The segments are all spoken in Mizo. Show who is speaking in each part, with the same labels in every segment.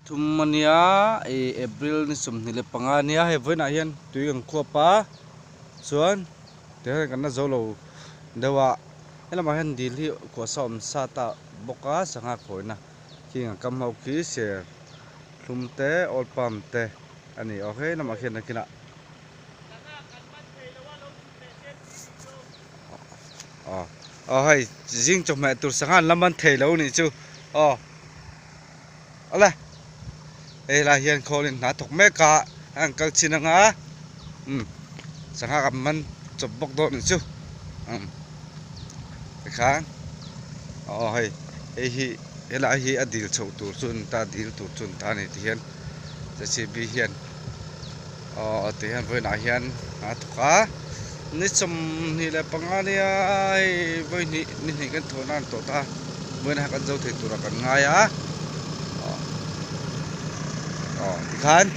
Speaker 1: Thum ania ih April ni 25 ania hei vawiinah hian tui kan khuap a chuan tihian kan la zo lo deuh a helamah hian dil hi kuahsa awm sa ta bawk a sangha khawina khing a kam ho khi ser thlum te oil palm te a ni aw he lamah khian nakinah aw aw hei zing chawhmeh tur sangha an la man thei lo nih chu aw. Awle hei lai hian khawl in hna thawk mek a a an kal chin anga umm sangha kan man chawp bawk dawn nih chu umm tikhan aw hei hei hi helai hi a dil chhoh tur chu a ni ta dil tur chu a ni ta a ni tihian J C B hian aw tihian vawiinah hian a thawk a ni 25 nia hei vawihnih ni hnih kan thawh nan tawh ta vawiinah kan zo thei turah kan ngai a aw aw tikhan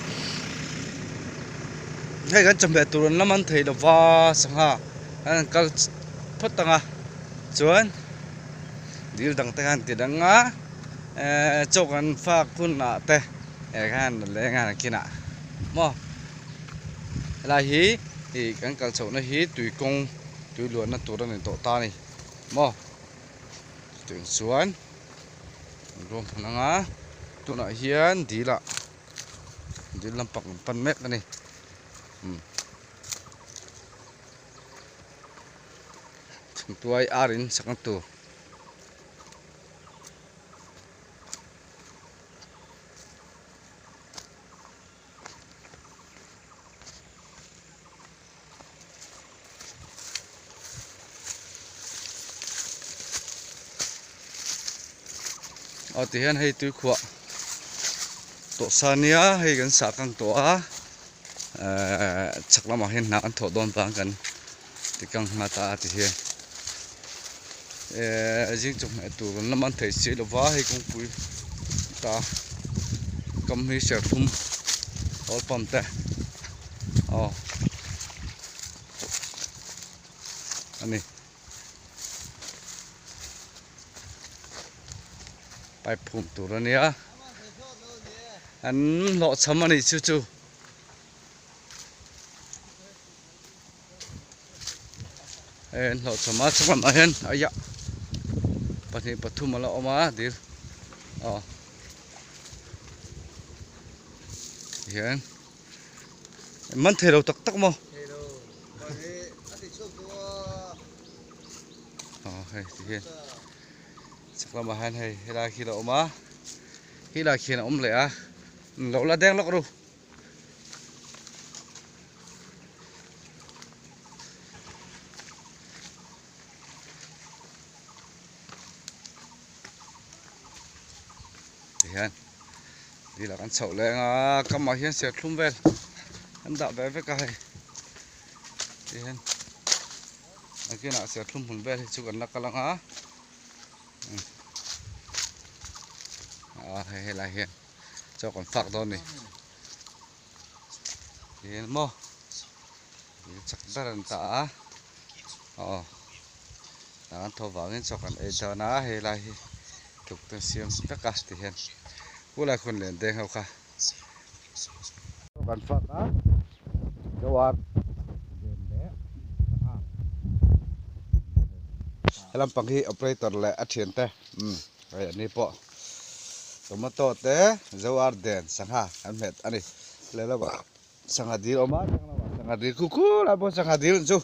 Speaker 1: hei kan chawhmeh tur an la man thei lova sangha an kal phawt ang a chuan dil dang te khan ti dang a ehh chaw kan fak hunah te eh khan a leng a nakinah maw helai hi ih kan kal chhohna hi tui kawng tui luanna tur a ni tawh ta a ni maw chutiang chuan ruam hmun anga tunah hian dil ah dil lampang an pan mek a ni umm thingtuai ar in sakna tur. Aw tihian hei tuikhuah tawh sa nia hei kan sah kang tawh a ehh chhak lamah hian hna an thawh dawn vang kan ti kang hma ta a tihian ehh zing chawhmeh tur an la man thei si lova hei kawngpui ta kam hi serthlum oil pump te aw a ni pipe phum tur a nia an hlawhchham a nih chu chu. Hei an hlawh chhawm a chhak lamah hian aia pahnih pathum a la awm a dil aw hian man thei lo tak tak maw aw hei ti hian chhak lamah hian hei helai khi a la awm a helai khian a awm leh a lo la deng lawk ru. Tihian dil ah kan chhoh leng a kamah hian serthlum vel an dah ve vek a hei tihian nakinah serthlum hmun vel hi chu kan la kal ang a a hei helai hian. Chaw kan fak dawn ni tihian maw dil chak ber an ta a aw tah an tho vangin chaw kan ei dawn a hei lai hi tluk te siam vek a tihian kulai khun len deng ho kha chaw kan fak a jawar den leh sangha helam pang hi operator leh a thiante umm hei an ni pawh. Tomato te zo ar den sangha an hmet a ni lehlamah sangha dil a awm a lehlamah sangha dil khu khu lai pawh sangha dil chu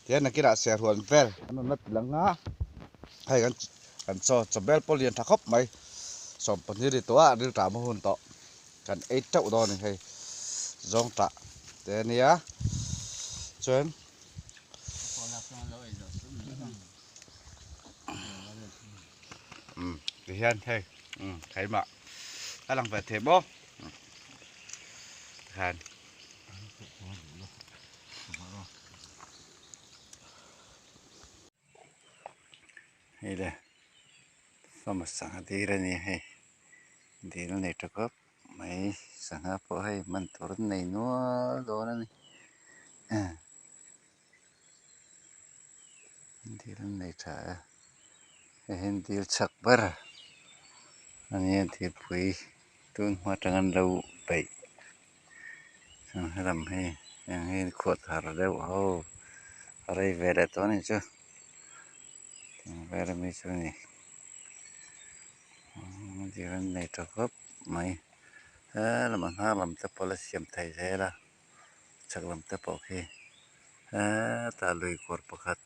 Speaker 1: tihian nakinah serhuan vel an rawn la ti lang a hei kan kan chaw chaw bel pawh lian tha khawp mai 12 ri tawh a rilṭam a hun tawh kan ei teuh dawn a ni hei zawngṭah te a nia chuan. Tihian hei keimah a lang ve thei maw tikhan
Speaker 2: hei le fama sangha dil a ni a hei dil a nei tha khawp mai sangha pawh hei man tur an nei nual dawn a ni. Dil an nei tha e hei hian dil chak ber Ania thilpui tun hma atang an lo beih sangha lam hi heng hi khuah thar deuh ho a rei ve leh tawh a nih chu tiang vel ami chu a ni dil an nei tha khawp mai he lamah hnar lam te pawh la siam thei zel a chhak lam te pawh khi hetah lui kawr pakhat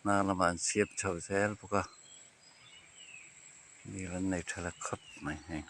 Speaker 2: hnar lamah an siam chho zel bawk a. Dil an nei tha la khawp mai heng.